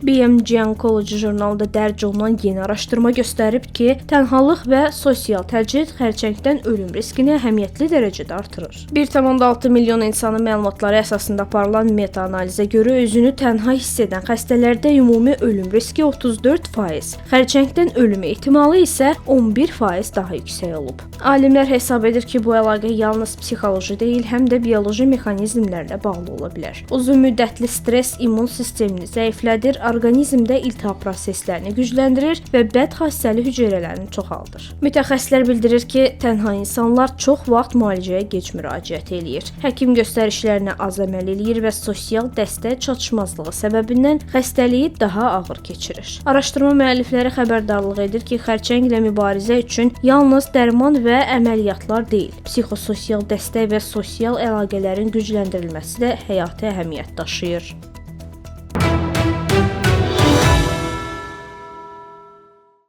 BMC Oncology jurnalında dərc olunan yeni araşdırma göstərib ki, tənhalıq və sosial təcrid xərçəngdən ölüm riskini əhəmiyyətli dərəcədə artırır. 1,6 milyon insanın məlumatları əsasında aparılan meta-analizə görə özünü tənha hiss edən xəstələrdə ümumi ölüm riski 34%, xərçəngdən ölüm ehtimalı isə 11% daha yüksək olub. Alimlər hesab edir ki, bu əlaqə yalnız psixoloji deyil, həm də bioloji mexanizmlərlə bağlı ola bilər. Uzunmüddətli stress immun sistemini zəiflədir, orqanizmdə iltihab proseslərini gücləndirir və bədxassəli hüceyrələrini çoxaldır. Mütəxəssislər bildirir ki, tənha insanlar çox vaxt müalicəyə gec müraciət eləyir. Həkim göstərişlərinə az əməl eləyir və sosial dəstək çatışmazlığı səbəbindən xəstəliyi daha ağır keçirir. Araşdırma müəllifləri xəbərdarlıq edir ki, xərçənglə mübarizə üçün yalnız dərman və əməliyyatlar deyil, psixososial dəstək və sosial əlaqələrin gücləndirilməsi də həyati əhəmiyyət daşıyır.